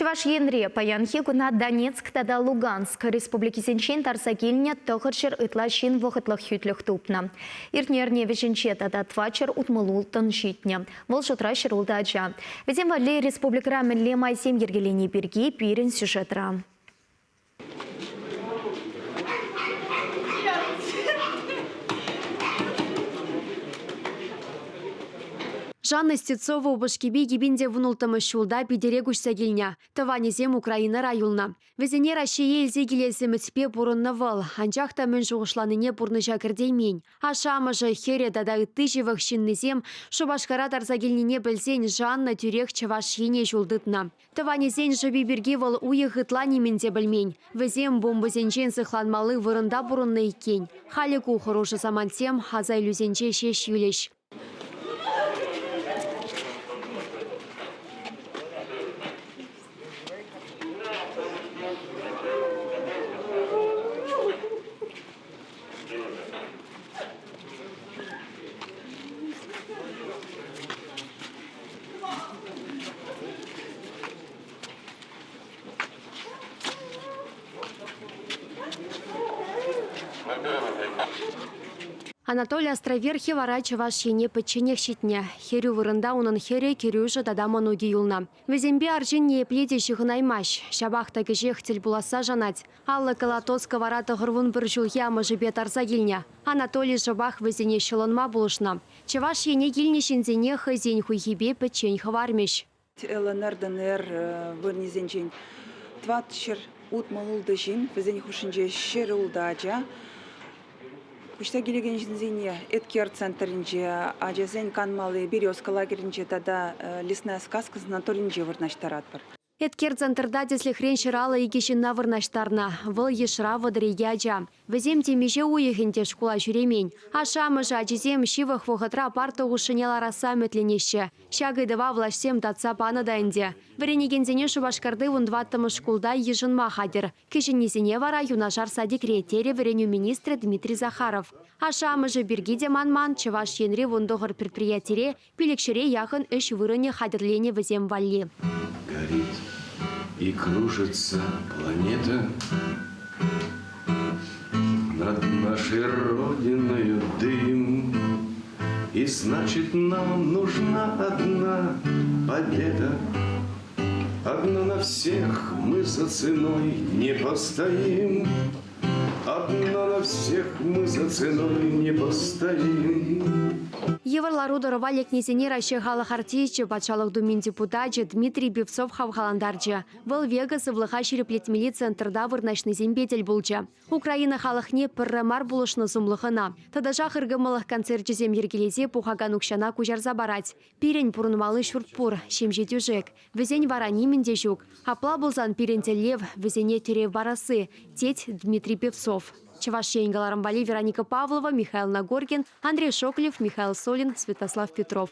Чӑваш Енре паянхи куна Донецк тата Луганск республикисенчен тарса килнӗ 900 ытла ҫын вӑхӑтлӑх хӳтлӗх тупнӑ. Иртнӗ эрне вӗҫӗнче тата 466 ҫитнӗ. Вӑл шутра 106 ача. Вӗсем валли республикӑра мӗнле майсем йӗркелени пирки пирӗн сюжетра. Жанна Стецова упӑшкипе кипенте вунулттӑмӗш ҫулта Питӗре куҫса килнӗ. Тӑванӗсем Украинӑра юлнӑ. Вӗсене Раҫҫее илсе килес ӗмӗтпе пурӑннӑ вӑл. Анчах та мӗн шухӑшланине пурнӑҫа кӗртеймен. Ашшӗ-амӑшӗ, хӗрӗ тата ытти ҫывӑх ҫыннисем Шупашкара тарса килнине пӗлсен Жанна тӳрех Чӑваш Ене ҫул тытнӑ. Тӑванӗсен шӑпи пирки вӑл уйӑх ытла нимӗн те пӗлмен. Вӗсем бомбӑсенчен сыхланмалли вырӑнта пурӑннӑ иккен. Халӗ ку хӑрушӑ самантсем аса илӳсенче ҫеҫ юлӗҫ. Анатолий Островерхи вара Чӑваш Ене пӗчченех ҫитнӗ. Хӗрӳ вырӑнта унӑн хӗрӗ, кӗрӳшӗ тата мӑнукӗ юлнӑ. Вӗсемпе арҫын ниепле те ҫыхӑнаймасть. Ҫапах та кӗҫех тӗл пуласса шанать. Алла Колотоцка вара 91 ҫулхи амӑшӗпе тарса килнӗ. Анатолий шӑпах вӗсене ҫӑлӑнма пулӑшнӑ. Чӑваш Ене килнӗ ҫынсене хӑйсен хуйхипе пӗччен хӑвармӗҫ. ЛНР, ДНР вырӑнӗсенчен 466 ҫын, вӗсен хушшинче 106 ача. Куҫса килекен ҫынсене Эткер центрӗнче, ачасен канмалли «Березка» лагерӗнче тата «Лесная сказка» санаторинче вырнаҫтаратпӑр. Эткер центрта тӗслӗхрен 152 ҫынна вырнаҫтарнӑ. Вӑл йышра 32 ача. Вӗсем темиҫе уйӑх ӗнтӗ шкула ҫӳремен. Ашшӗ-амӑшӗ ачисем ҫывӑх вӑхӑтра парта хушшине ларасса ӗмӗтленеҫҫӗ. Ҫак ыйтӑва влаҫсем татса панӑ та ӗнтӗ. Вӗренекенсене Шупашкарти вунтӑваттӑмӗш шкулта йышӑнма хатӗр. Кӗҫӗннисене вара юнашар садикре, терӗ вӗренӳ министрӗ Дмитрий Захаров. Ашшӗ-амӑшӗ пирки те манман, Чӑваш Енри 19 предприятире пилӗкҫӗре яхӑн ӗҫ вырӑнӗ хатӗрленӗ вӗсем валли. Горит и кружится планета Над нашей родиною дым И значит нам нужна одна победа Одна на всех мы за ценой не постоим Одна на всех мы за ценой не постоим. Йывӑр лару-тӑрӑва лекнисене Раҫҫей халӑх артисчӗ, Патшалӑх Думин депутачӗ Дмитрий Певцов хавхалантарчӗ. Вӑл Вега сывлӑха ҫирӗплетмелли центрта вырнаҫнисемпе тӗл пулчӗ. Украина халӑхне пӗрре мар пулӑшнӑ сумлӑ хӑна. Тӑтӑшах ыркӑмӑллӑх концерчӗсем йӗркелесе пухакан укҫана куҫарса парать. Пирӗн пурӑнмалли ҫурт пур, ҫемҫе тӳшек. Вӗсен вара нимӗн те ҫук. Апла пулсан пирӗн тӗллев вӗсене тӗрев парасси, тет Дмитрий Певцов. Чӑваш Ен кӑларӑм валли Вероника Павлова, Михаил Нагоркин, Андрей Шоклев, Михаил Солин, Святослав Петров.